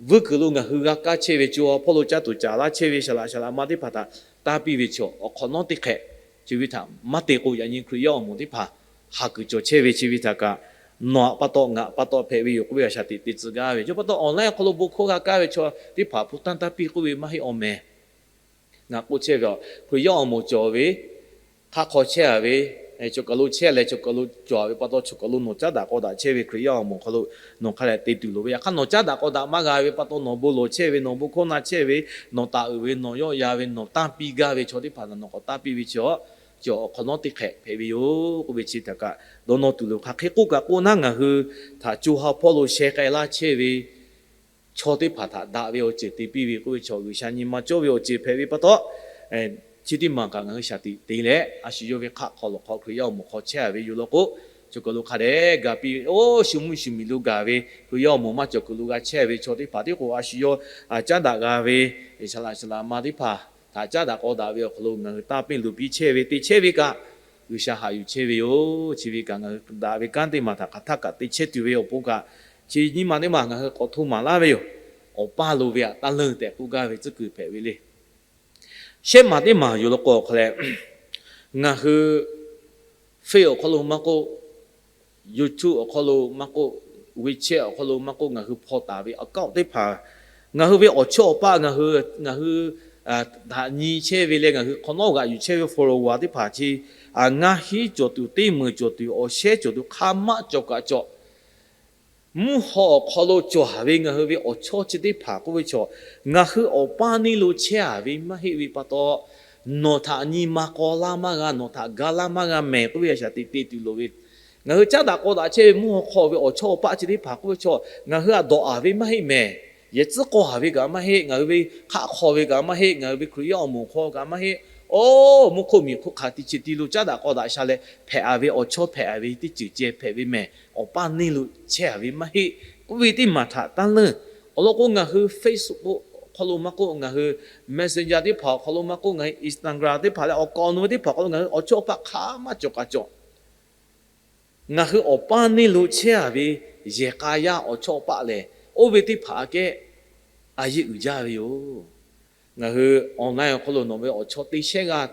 vuiˇ kuiˬ lo ngaˬ hui g'a kaˇ chehˇ ve co ha hpawˇ lo caˇ tuˬ caˍ laˇ chehˇ ve saˍ laꞈ saˍ laꞈ ma teˇ hpaˍ htaꞈ tanˇ piˇ ve chaw awˬ hk'awꞈ nawˉ teˇ hk'ehꞈ chi ve htaꞈ maˇ te k'o, yaꞈ nyi Hkriꞈ yaˇ awˬ moˍ teˇ hpaˍ haˍ kuiˬ cawˬ chehˇ ve chi ve htaꞈ kaꞈ nawˬ aꞈ pa taw ngaˬ pa taw hpehꞈ ve yoˬ k'oˆ ve a shaꞈ teꞈ te tcuh gaˇ ve. Chi pa taw online awˬ hk'aw lo bon hkawˇ g'a kaˇ ve chaw teˇ hpaˍ hpu tanˇ tanˇ piˇ k'oˆ ve maˇ heˆ awˬ mehˍ. Ngaˬ k'oˆ chehˇ ve, Hkriꞈ yaˇ awˬ moˍ cawˬ ve, hk'aˆ hk'aw chehˇ-a ve, Chaw kaˬ lo chehˇ leh chaw kaˬ lo cawˬ ve pa taw, chaw kaˬ lo nawˬ caˉ daꞈ k'aw daꞈ chehˇ ve Hkriꞈ yaˇ awˬ moˍ hk'aw lo nawˬ hk'a leh te tuˬ loˍ ve. Yaꞈ hk'aˇ nawˬ caˉ daꞈ k'aw daꞈ maˇ g'a ve pa taw, nawˬ bon lawˬ chehˇ ve, nawˬ bon hkawˇ na chehˇ ve, nawˬ taˍ uiˍ ve, nawˬ yawˆ yan ve, nawˬ tanˇ piˇ gaˇ ve chaw teˇ hpaˍ htaꞈ nawˬ k'awꞈ tanˇ piˇ ve chi, chi awˬ hk'awꞈ nawˉ teˇ hk'ehꞈ hpehꞈ ve yoˬ k'oˆ ve chi htaꞈ kaꞈ dawˇ nawˇ tuˬ loˍ. Hk'aˬ hk'e k'oˆ kaꞈ k'oˆ naˉ, ngaˬ hui htaꞈ co ha hpawˇ lo sheh k'ai laˇ chehˇ ve chaw teˇ hpaˍ htaꞈ daꞈ ve awˬ ceuˬ te piˇ ve k'oˆ ve chaw, G'uiˬsha nyi ma cawˇ ve awˬ ceuˬ hpehꞈ ve pa taw, chi teˇ maˬ kaꞈ ngaˬ hui shaˍ tiꞈ te leh, a shu yawˇ ve hk'aˆ hk'aw lawˬ hk'aw Hkriꞈ yaˇ awˬ moˍ hk'aw chehˇ ve yoˬ law k'o, chaw kaˬ lo hk'a dehꞈ ga piˇ ve, oˇ shu mvuhˇ shu miˬ lo gaˬ ve Hkriꞈ yaˇ awˬ moˍ maˇ cawˬ kuiˬ lo g'a chehˇ ve chaw teˇ hpaˍ tiˉ k'o, a shu yawˇ caˉ daꞈ g'a ve, shaˍ laꞈ shaˍ laꞈ ma teˇ hpaˍ htaꞈ caˉ daꞈ k'aw daꞈ ve awˬ hk'aw lo ngaˬ hui tanˇ piˇ luˬ piˇ chehˇ ve, te chehˇ ve kaꞈ, G'uiˬsha haꞈ yuˬ chehˇ ve yoˬ. Chi ve kaꞈ ngaˬ hui daꞈ ve kanˉ teˇ maˬ htaꞈ hk'aˬ htaˇ kaꞈ te chehˇ tuˬ ve awˬ pon kaꞈ, chi nyiˇ maˬ teˇ maˬ ngaˬ hui k'awꞈ hto maˍ laˇ ve yoˬ. Awˬ paˇ lo ve htaꞈ taˇ leunˇ tehꞈ k'oˆ gaˇ ve tcuhˉ kuiˬ hpehꞈ ve le. Shehˆ maˬ teˇ maˬ yoˬ law k'o, awˬ hk'aw leh ngaˬ hui Face awˬ hk'aw lo maˇ k'oˆ, YouTube awˬ hk'aw lo maˇ k'oˆ, WeChat awˬ hk'aw lo maˇ k'oˆ, ngaˬ hui hpaw taˍ ve account teˇ hpaˍ, ngaˬ hui ve awˬ chawˇ awˬ paˆ, ngaˬ hui, ngaˬ hui htaꞈ nyi chehˇ ve leh ngaˬ hui hk'awꞈ nawˉ g'aꞈ yuˬ chehˇ ve follower teˇ hpaˍ chi, ngaˇ hinˉ cawˬ tuˬ, teˇ meunˍ cawˬ tuˬ, awˬ shehˉ cawˬ tuˬ, hk'a maˆ cawˬ kaꞈ cawˬ, mvuhˇ haw awˬ hk'aw lo cawˬ ve ngaˬ hui ve awˬ chawˇ chi teˇ hpaˍ k'oˆ ve chaw, ngaˬ hui awˬ paˇ neˇ lo chehˇ a ve maˇ heˆ ve pa taw, nawˬ htaꞈ nyi ma k'aw laˇ maˇ g'a, nawˬ htaꞈ ga laˇ maˇ g'a mehˬ k'oˆ ve a shaꞈ teꞈ te tuˬ loˍ ve. Ngaˬ hui caˉ daꞈ k'aw daꞈ chehˇ ve mvuhˇ haw hk'aw ve awˬ chawˇ awˬ paˆ chi teˇ hpaˍ k'oˆ ve chaw, ngaˬ hui htaꞈ dawꞈ a ve maˇ heˆ mehˬ. Yehˬ tcuhˉ k'aw a ve kaꞈ maˇ heˆ, ngaˬ hui ve hk'aˆ hk'aw ve kaꞈ maˇ heˆ, ngaˬ hui ve Hkriꞈ yaˇ awˬ moˍ hk'aw kaꞈ maˇ heˆ. Oˇ mvuhˇ hk'oˆ miˬ hk'oˆ hk'aˬ ti chi ti lo caˉ daꞈ k'aw daꞈ sha leh hpehꞈ a ve awˬ chawˇ hpehꞈ a ve teˇ ceuˬ ceh hpehꞈ ve mehˬ. Awˬ paˇ neˇ lo chehˇ a ve maˇ heˆ k'oˆ ve teˇ maˬ htaꞈ taˇ leunˇ. Awˬ lawn k'o, ngaˬ hui Facebook awˬ hk'aw lo maˇ k'oˆ, ngaˬ hui Messenger teˇ hpaˍ awˬ hk'aw lo maˇ k'oˆ, ngaˬ hui Instagram teˇ hpaˍ leh awˬ kaˍ awˬ nu ve teˇ hpaˍ awˬ hk'aw lo ngaˬ hui awˬ chawˇ awˬ paˆ hk'a maˇ cawˬ kaꞈ cawˬ, ngaˬ hui awˬ paˇ neˇ lo chehˇ a ve yehˬ k'a yaˇ awˬ chawˇ awˬ paˆ lehˬ, oˇ ve teˇ hpaˍ aꞈ kehˉ a yeˇ uiˍ jaˇ ve yoˬ. Ngaˬ hui online awˬ hk'aw lo nawˬ ve awˬ chawˇ teˇ shehˉ g'aˇ,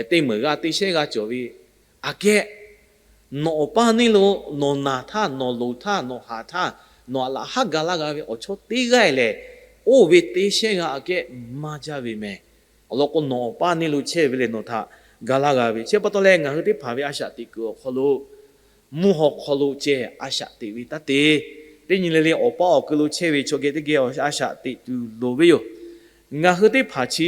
teˇ meunˍ g'aˇ teˇ shehˉ g'aˇ cawˬ ve aꞈ kehˉ, nawˬ awˬ paˇ neˇ lo nawˬ naˬ htaˇ, nawˬ loˍ htaˇ, nawˬ haˍ htaˇ, nawˬ aꞈ laꞈ haˉ ga laˇ g'a ve awˬ chawˇ teˇ g'aˇ lehˬ, oˇ ve teˇ shehˉ g'aˇ aꞈ kehˉ maˇ jaˇ ve mehˬ. Awˬ lawn k'o, nawˬ awˬ paˇ neˇ lo chehˇ ve lehˬ nawˬ htaꞈ ga laˇ g'a ve. Chi pa taw leh ngaˬ hui teˇ hpaˍ ve a shaꞈ teꞈ kuiˬ awˬ hk'aw lo mvuhˇ haw hk'aw lo ceh a shaꞈ teꞈ ve taˇ te. Teˇ nyi le le awˬ paˇ awˬ kui lo chehˇ ve chaw geh teˇ geh a shaꞈ teꞈ tuˬ loˍ ve yoˬ. Ngaˬ hui teˇ hpaˍ chi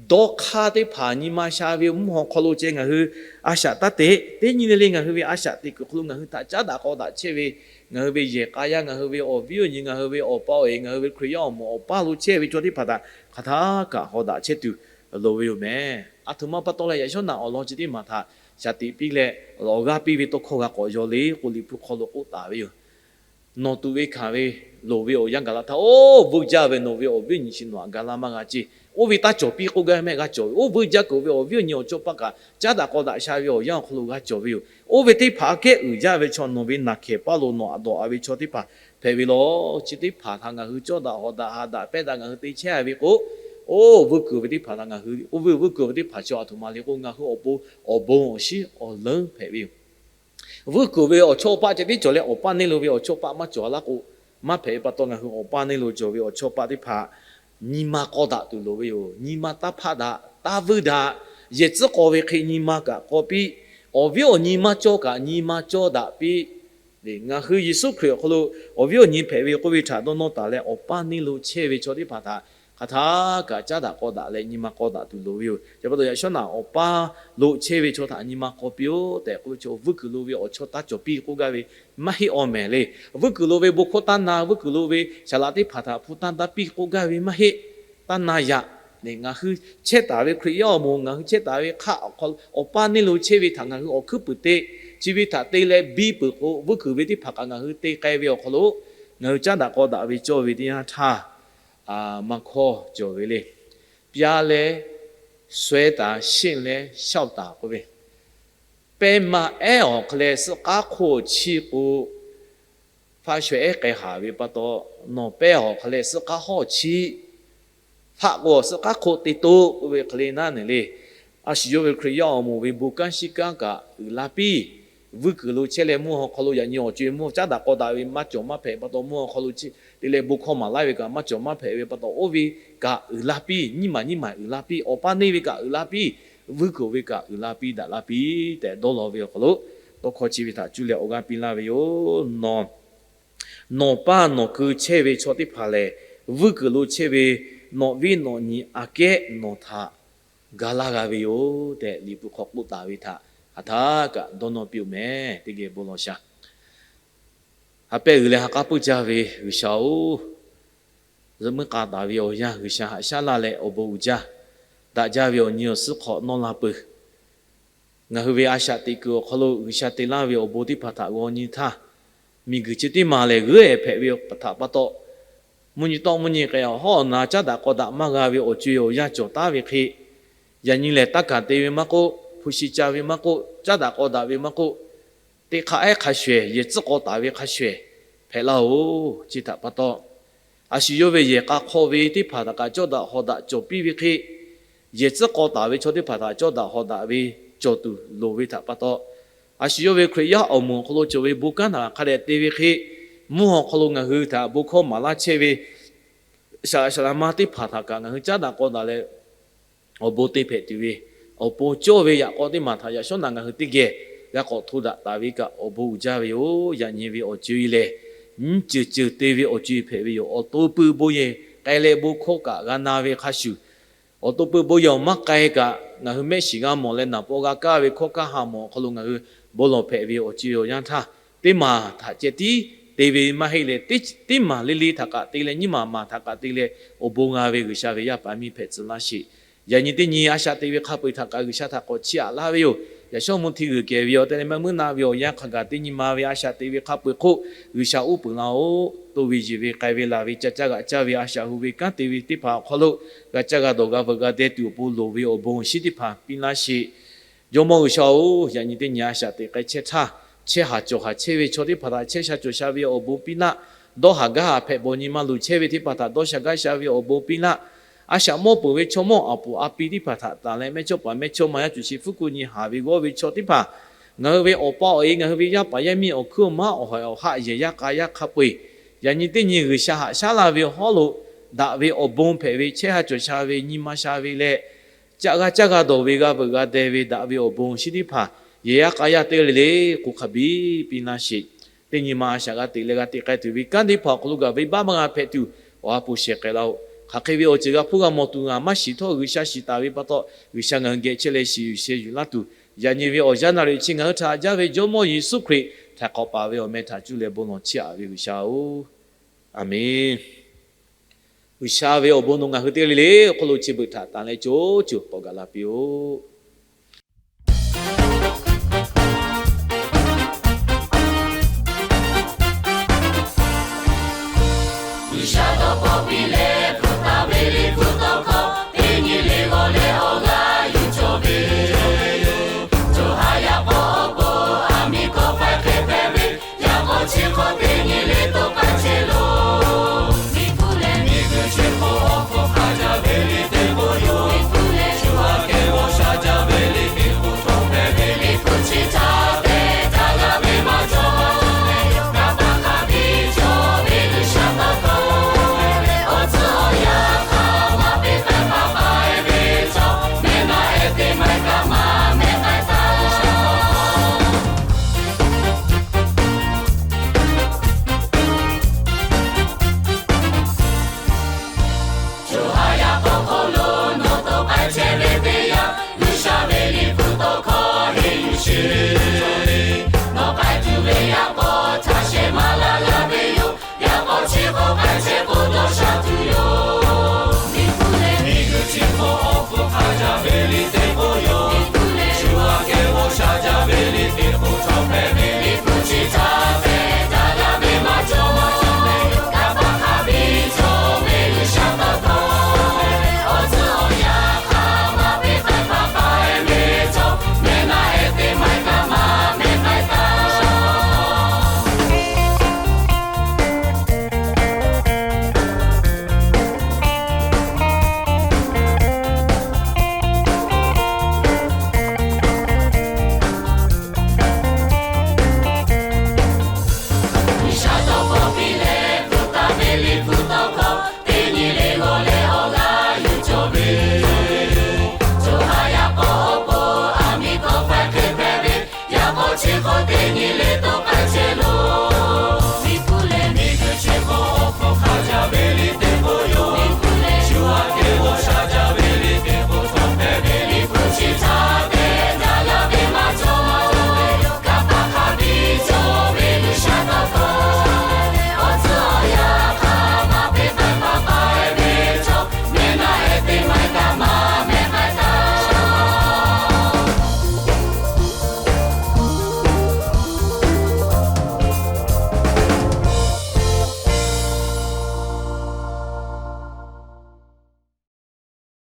dawˇ hk'aˇ teˇ hpaˍ nyi ma sha ve mvuhˇ haw hk'aw lo ceh ngaˬ hui a shaꞈ taˇ teꞈ. Teˇ nyi le le ngaˬ hui ve a shaꞈ teꞈ kuiˬ hk'aw lo ngaˬ hui htaꞈ caˉ daꞈ k'aw daꞈ chehˇ ve, ngaˬ hui ve yehˬ k'a yaˇ, ngaˬ hui ve awˬ viˉ awˬ nyi, ngaˬ hui ve awˬ pa awˬ e, ngaˬ hui ve Hkriꞈ yaˇ awˬ moˍ awˬ paˇ lo chehˇ ve chaw teˇ hpaˍ htaꞈ hk'aˬ htaˇ kaꞈ k'aw daꞈ chehˇ tuˬ loˍ ve yoˬ mehˬ. A htoꞈ ma pa taw leh yaꞈ shawˉ naꞈ awˬ lawn chi teˇ maˬ htaꞈ shaˍ tiꞈ piˇ leh, awˬ g'aˇ piˇ ve tawˇ hkawˇ g'a k'awꞈ yaw le k'o, Liꞈ hpu hk'aw lo k'oˆ taˍ ve yoˬ. Nawˬ tuꞈ ve hkanˍ ve loˍ ve awˬ yanˇ gaˬ la htaˇ, oˇ vuiˇ jaˇ ve nawˬ ve awˬ viˉ awˬ nyi chi nawˬ aꞈ ga laˇ maˇ g'a ceˇ. Oˇ ve taˇ cawˬ piˇ k'oˆ gaˇ mehˆ g'a cawˬ ve, oˇ vuiˇ jaˇ kuiˬ ve awˬ viˉ awˬ nyi awˬ chawˇ paˆ kaꞈ caˉ daꞈ k'aw daꞈ sha ve awˬ yanˇ awˬ hk'aw lo g'a cawˬ ve yoˬ. Oˇ ve teˇ hpaˍ aꞈ kehˉ uiˍ jaˇ ve chaw nawˬ ve naˬ hkehˍ paˇ lo nawˬ aꞈ dawꞈ a ve chaw teˇ hpaˍ hpehꞈ ve law. Chi teˇ hpaˍ htaꞈ ngaˬ hui cawˇ daꞈ hawˍ daꞈ ha daꞈ pehˇ daꞈ ngaˬ hui te chehˇ a ve k'o, oˇ vuiˇ kuiˬ ve teˇ hpaˍ htaꞈ ngaˬ hui, oˇ vuiˇ, vuiˇ kuiˬ ve teˇ hpaˍ chaw a htoꞈ ma le k'o, ngaˬ hui awˬ pon awˬ bon awˬ shiˉ awˬ leunˉ hpehꞈ ve yoˬ. Vuiˇ kuiˬ ve awˬ chawˇ paˆ ceh tiˉ cawˬ leh, awˬ paˇ neˇ lo ve awˬ chawˇ paˆ maˇ cawˬ a laˇ k'o, maˇ hpehꞈ ve pa taw, ngaˬ hui awˬ paˇ neˇ lo cawˬ ve awˬ chawˇ paˆ teˇ hpaˍ nyi ma k'aw daꞈ tuˬ loˍ ve yoˬ. Nyi ma taˇ hpaˆ daꞈ, taˇ vuiˇ daꞈ. Yehˬ tcuhˉ k'aw ve hk'e nyi ma kaꞈ k'aw piˇ. Awˬ viˉ awˬ nyi maˇ cawˇ kaꞈ nyi ma cawˇ daꞈ piˇ. Ngaˬ hui Yeˍsuˆ Hkriꞈ awˬ hk'aw lo awˬ viˉ awˬ nyi hpehꞈ ve k'oˆ ve htaꞈ dawˇ nawˇ taˍ leh, awˬ paˇ neˇ lo chehˇ ve chaw teˇ hpaˍ htaꞈ hk'aˬ htaˇ kaꞈ caˉ daꞈ k'aw daꞈ leh nyi ma k'aw daꞈ tuˬ loˍ ve yoˬ. Chi pa taw yaꞈ shawˉ naꞈ awˬ paˇ lo chehˇ ve chaw htaꞈ nyi ma k'aw piˇ-oˆ tehꞈ k'oˆ ve chaw, vuiˇ kuiˬ lo ve awˬ chawˇ taˇ cawˬ piˇ k'oˆ gaˇ ve maˇ heˆ awˬ mehˍ le. Vuiˇ kuiˬ lo ve bon hkawˇ taˇ na, vuiˇ kuiˬ lo ve saˍ laꞈ teˇ hpaˍ htaꞈ hpu tanˇ taˇ piˇ k'oˆ gaˇ ve maˇ heˆ. Taˇ na yaꞈ. Ngaˬ hui chehˇ taˍ ve Hkriꞈ yaˇ awˬ moˍ, ngaˬ hui chehˇ taˍ ve hk'aˆ awˬ hk'aw awˬ paˇ neˇ lo chehˇ ve htaꞈ ngaˬ hui awˬ hkuiˉ puiˍ te, chi ve htaꞈ te leh biˇ peuˬ k'o, vuiˇ kuiˬ ve teˇ hpaˍ kaꞈ ngaˬ hui te k'ai ve awˬ hk'aw lo, ngaˬ hui caˉ daꞈ k'aw daꞈ ve cawˇ ve teˇ yanˇ htaˇ, maˇ hkawˇ cawˬ ve le. ပြန်လဲဆွဲတာ၊ ရှင်းလဲလျှောက်တာ k'oˆ ve, pehˇ ma ehˉ awˬ hk'aw leh suhˆ k'aˉ hk'oˆ chiˆ k'o, hpaˆ shawehˇ ehˉ k'ai haˍ ve pa taw, nawˬ pehˇ awˬ hk'aw leh suhˆ k'aˉ hawˇ chiˆ, hpaˆ k'o suhˆ k'aˉ hk'oˆ te toˆ k'oˆ ve hk'e le naˉ neˬ le. A shu yawˇ ve Hkriꞈ yaˇ awˬ moˍ ve bon kanˉ shiˉ kanˉ kaꞈ uiˍ la piˇ. Vuiˇ kuiˬ lo chehˇ leh mvuhˇ haw hk'aw lo yaꞈ nyi awˬ co e mvuhˇ haw caˉ daꞈ k'aw daꞈ ve maˇ cawˬ maˇ hpehꞈ pa taw, mvuhˇ haw hk'aw lo te leh bon hkawˇ maˍ laˇ ve kaꞈ maˇ cawˬ maˇ hpehꞈ ve pa taw, oˇ ve kaꞈ uiˍ la piˇ. Nyiˇ maˬ nyiˇ maˬ uiˍ la piˇ. Awˬ paˇ neˇ ve kaꞈ uiˍ la piˇ. vuiˇ kuiˬ ve kaꞈ uiˍ la piˇ daꞈ la piˇ tehꞈ dawˇ law ve awˬ hk'aw lo, tawˇ hkawˇ chi ve htaꞈ cuˇ leh awˬ g'aˇ piˇ laˇ ve yoˬ. Nawˬ, nawˬ paˇ nawˬ keu chehˇ ve chaw teˇ hpaˍ lehˬ, vuiˇ kuiˬ lo chehˇ ve nawˬ viˉ nawˬ nyi aꞈ kehˉ nawˬ htaꞈ ga laˇ g'a ve yoˬ tehꞈ, Liꞈ hpu hk'aw k'oˆ taˍ ve htaꞈ hk'aˬ htaˇ kaꞈ dawˇ nawˇ piˇ-oˬ meh. Teˇ geh bon lawˬ shaˍ. Ha pehˇ g'uiˬ leh ha k'aˉ puiˇ jaˇ ve G'uiˬsha-oˬ, zuhꞈ muiˉ k'a taˍ ve awˬ yanˇ G'uiˬsha haꞈ shaˉ laˇ leh awˬ bon uiˍ jaˇ. Daꞈ jaˇ ve awˬ nyi awˬ suhˉ hk'awꞈ nawˇ la peuˬ. Ngaˬ hui ve a shaꞈ teꞈ kuiˬ awˬ hk'aw lo G'uiˬsha te laˇ ve awˬ bon teˇ hpaˍ htaꞈ g'aw nyi htaˇ, miˬguiˬ chi teˇ maˬ lehˬ g'euˆ-ehˍ hpehꞈ ve htaꞈ pa taw, mvuhˇ nyi tawˆ mvuhˇ nyi k'ai awˬ hawˉ awˬ na caˉ daꞈ k'aw daꞈ maˇ g'a ve awˬ co-e awˬ yanˇ cawˬ taˉ ve hk'e, yaꞈ nyi lehˬ taˇ kaˬ te ve maˇ k'oˆ, hpu shi ca ve maˇ k'oˆ, caˉ daꞈ k'aw daꞈ ve maˇ k'oˆ, teˇ hk'aˇ ehˉ hk'a shuˍ-ehˍ, yehˬ tcuhˉ k'aw taˍ ve hk'a shuˍ-ehˍ hpehꞈ laˇ-oˬ. Chi htaꞈ pa taw, a shu yawˇ ve yehˬ k'a hk'aw ve teˇ hpaˍ htaꞈ kaꞈ cawˇ daꞈ hawˍ daꞈ cawˬ piˇ ve hk'e, yehˬ tcuhˉ k'aw taˍ ve chaw teˇ hpaˍ htaꞈ cawˇ daꞈ hawˍ daꞈ ve cawˬ tuˬ loˍ ve htaꞈ pa taw, a shu yawˇ ve Hkriꞈ yaˇ awˬ moˍ awˬ hk'aw lo cawˬ ve bon kanˉ htaꞈ hk'a dehꞈ te ve hk'e, mvuhˇ haw hk'aw lo ngaˬ hui htaꞈ bon hkawˇ maˍ laˇ chehˇ ve saˍ laꞈ saˍ laꞈ ma teˇ hpaˍ htaꞈ kaꞈ ngaˬ hui caˉ daꞈ k'aw daꞈ leh, awˬ bon te hpehꞈ tuˬ ve awˬ pon cawˇ ve yaꞈ k'aw teˇ maˬ htaꞈ yaꞈ shawˉ naꞈ ngaˬ hui teˇ geh g'a k'awꞈ hto daꞈ taˍ ve kaꞈ awˬ bon uiˍ jaˇ ve yoˬ. Yaꞈ nyi ve awˬ co-e lehˬ, nyiˇ ceuˬ ceuˬ te ve awˬ co-e hpehꞈ ve yoˬ. Awˬ to pui bon yehˬ k'ai leh bon hkawˇ kaꞈ g'a na ve hk'a shuˍ, awˬ to pui bon yehˬ awˬ maˇ k'ai kaꞈ ngaˬ hui mehˆ shiˍ g'a mawˬ leh naˍ paw g'a kaˇ ve hkawˇ kaˇ ha mawˬ awˬ hk'aw lo ngaˬ hui bon lawˬ hpehꞈ ve awˬ co-e awˬ yanˇ htaˇ, teˇ maˬ htaꞈ ceh tiˉ te ve maˇ heˆ leh, teˇ maˬ le le htaꞈ kaꞈ te leh nyiˇ maˬ maˬ htaꞈ kaꞈ te leh awˬ bon g'a ve G'uiˬsha ve yaˇ paˍ miˇ hpehꞈ tcuh laˇ sheˍ. Yaꞈ nyi teˇ nyi a shaꞈ teꞈ ve hk'a peu-eˬ htaꞈ kaꞈ G'uiˬsha htaꞈ k'awꞈ chiˇ aꞈ laˇ ve yoˬ. Yaꞈ shawˉ mvuhˇ hti g'uiˬ kehˬ ve awˬ tehꞈ leh maˇ muiˉ naˆ ve awˬ yanˇ hk'a gaˬ teˇ nyi ma ve a shaꞈ teꞈ ve hk'a peu-eˬ hk'oˆ G'uiˬsha uˉ peunˍ laˇ-oˆ. To ve yiˬ ve k'ai ve laˬ ve ca caˇ g'aꞈ caˇ ve a shaꞈ hu ve kanˉ te ve teˇ hpaˍ awˬ hk'aw lo g'a caˇ g'a dawˬ g'a veuꞈ g'a deh tuˬ awˬ pon loˍ ve awˬ bon awˬ shinˉ teˇ hpaˍ piˇ laˇ sheˍ. Jawˇmawˇ G'uiˬsha-oˬ, yaꞈ nyi teˇ nyi a shaꞈ teꞈ k'ai chehˇ htaˇ, chehˇ haˍ cawˬ haˍ chehˇ ve chaw teˇ hpaˍ htaꞈ chehˇ sha cawˬ sha ve awˬ bon piˇ laˇ. Dawˇ haˍ gaˇ haˍ hpehꞈ bawˬ nyi ma luˬ chehˇ ve teˇ hpaˍ htaꞈ dawˇ sha gaˇ sha ve awˬ bon piˇ laˇ. A shaꞈ mawˇ peuˬ ve chaw mawˇ awˬ puˍ a pi teˇ hpaˍ htaꞈ tanˬ leh mehˇchawˇ paˍ mehˇchawˇma yaˇ cuˬ shi fuˉ kuˆ nyi haˍ ve g'awˇ ve chaw teˇ hpaˍ, ngaˬ hui ve awˬ pa awˬ e ngaˬ hui ve yaˇ paˍ yaˇ miˇ awˬ hkuiˉ awˬ maˉ awˬ haiˬ awˬ haˆ yehˬ yaˇ k'a yaˇ hk'a peu-eˬ, yaꞈ nyi teˇ nyi G'uiˬsha haꞈ shaˉ laˇ ve hawˉ lo daꞈ ve awˬ bon hpehꞈ ve chehˇ ha cawˬ sha ve nyi ma sha ve leh, caˇ g'a caˇ g'a dawˬ ve g'a veuꞈ g'a deh ve daꞈ ve awˬ bon shinˉ teˇ hpaˍ yehˬ yaˇ k'a yaˇ teˇ g'aˇ le le k'o hk'a biˇ piˇ laˇ sheˍ. Teˇ nyi ma a shaꞈ g'a teꞈ leh g'a teꞈ k'ai tuˬ ve kanˉ teˇ hpaˍ awˬ hk'aw lo gaˬ venˇbaˆ maˇ g'a hpehꞈ tuˬ, awˬ ha hpu shehˍ k'ai laˇ-oˆ. Hk'aˬ hk'e ve awˬ ceuˬ g'a hpuˇ g'a mawˬ tuˬ ngaˬ maˇ shiˍ htawˇ, G'uiˬsha shiˍ taˍ ve pa taw G'uiˬsha ngaˬ hui geh chehˇ leh shiˍ yuˬ sheh yuˬ laˇ tuˬ, yaꞈ nyi ve awˬ yanˇ naˍ riˍ chi ngaˬ hui htaꞈ jaˇ ve Jawˇmawˇ Yeˍsuˆ Hkriꞈ htaiˍ hk'awꞈ paˍ ve awˬ meh htaꞈ cuˇ leh bon lawˬ chiˇ aꞈ ve G'uiˬsha-oˬ, Aˍmenˇ. G'uiˬsha ve awˬ bon nawˬ ngaˬ hui teˇ g'aˇ le le awˬ hk'aw lo chi beuꞈ htaꞈ tanˬ leh co co k'awꞈ gaˬ la piˇ-oˆ.